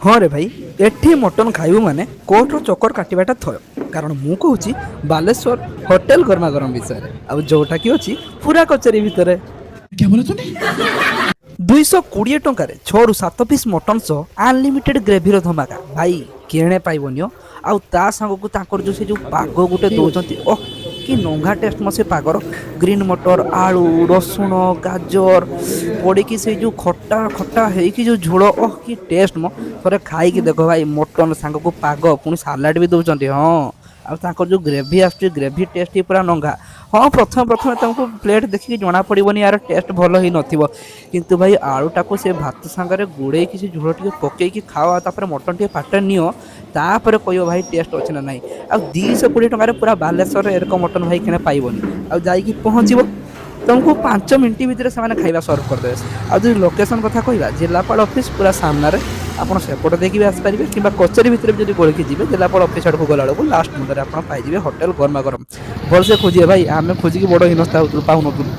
ହଁ ରେ ଭାଇ, ଏଠି ମଟନ୍ ଖାଇବୁ ମାନେ କୋର୍ଟର ଚକର କାଟିବାଟା ଥୟ। କାରଣ ମୁଁ କହୁଛି ବାଲେଶ୍ୱର ହୋଟେଲ ଗରମା ଗରମ ବିଷୟରେ, ଆଉ ଯୋଉଟାକି ଅଛି ପୁରା କଚେରୀ ଭିତରେ। क्या बोला तूने? 220 ଟଙ୍କାରେ 6ରୁ 7 ପିସ୍ ମଟନ୍ ସହ ଅନଲିମିଟେଡ୍ ଗ୍ରେଭିର ଧମାକା, ଭାଇ, କେଣେ ପାଇବନି ହୋ। ଆଉ ତା ସାଙ୍ଗକୁ ତାଙ୍କର ଯେଉଁ ସେ ଯେଉଁ ପାଗ ଗୋଟେ ଦେଉଛନ୍ତି, ଓହ କି ନଙ୍ଗା ଟେଷ୍ଟ ମ। ସେ ପାଗର ଗ୍ରୀନ୍ ମଟର, ଆଳୁ, ରସୁଣ, ଗାଜର ପଡ଼ିକି ସେଇ ଯେଉଁ ଖଟା ଖଟା ହେଇକି ଯେଉଁ ଝୋଳ, ଓହ କି ଟେଷ୍ଟ ମ। ଥରେ ଖାଇକି ଦେଖ ଭାଇ, ମଟନ୍ ସାଙ୍ଗକୁ ପାଗ, ପୁଣି ସାଲାଡ଼ ବି ଦେଉଛନ୍ତି। ହଁ, ଆଉ ତାଙ୍କର ଯେଉଁ ଗ୍ରେଭି ଆସୁଛି, ଗ୍ରେଭି ଟେଷ୍ଟ ପୁରା ନଙ୍ଗା। ହଁ, ପ୍ରଥମେ ପ୍ରଥମେ ତୁମକୁ ପ୍ଲେଟ୍ ଦେଖିକି ଜଣା ପଡ଼ିବନି, ୟାର ଟେଷ୍ଟ ଭଲ ହେଇନଥିବ। କିନ୍ତୁ ଭାଇ, ଆଳୁଟାକୁ ସେ ଭାତ ସାଙ୍ଗରେ ଗୋଳେଇକି ସେ ଝୋଳ ଟିକେ ପକେଇକି ଖାଅ, ଆଉ ତାପରେ ମଟନ୍ ଟିକେ ପାଟିରେ ନିଅ, ତାପରେ କହିବ ଭାଇ, ଟେଷ୍ଟ ଅଛି ନା ନାହିଁ। ଆଉ 220 ଟଙ୍କାରେ ପୁରା ବାଲେଶ୍ୱରରେ ଏରକମ ମଟନ୍ ଭାଇ କେଣେ ପାଇବନି। ଆଉ ଯାଇକି ପହଞ୍ଚିବ, ତୁମକୁ 5 ମିନିଟ୍ ଭିତରେ ସେମାନେ ଖାଇବା ସର୍ଭ କରିଦେବେ। ଆଉ ଯଦି ଲୋକେସନ୍ କଥା କହିବା, ଜିଲ୍ଲାପାଳ ଅଫିସ୍ ପୁରା ସାମ୍ନାରେ। ଆପଣ ସେପଟ ଦେଇକି ବି ଆସିପାରିବେ କିମ୍ବା କଚେରୀ ଭିତରେ ବି ଯଦି ଗୋଳିକି ଯିବେ, ଜିଲ୍ଲାପାଳ ଅଫିସ୍ ଆଡ଼କୁ ଗଲାବେଳକୁ ଲାଷ୍ଟ ମୁଣ୍ଡରେ ଆପଣ ପାଇଯିବେ ହୋଟେଲ ଗରମା ଗରମ। ଭଲସେ ଖୋଜିବେ ଭାଇ, ଆମେ ଖୋଜିକି ବଡ଼ ହିନସ୍ତା ହେଉଥିଲୁ, ପାଉନଥିଲୁ।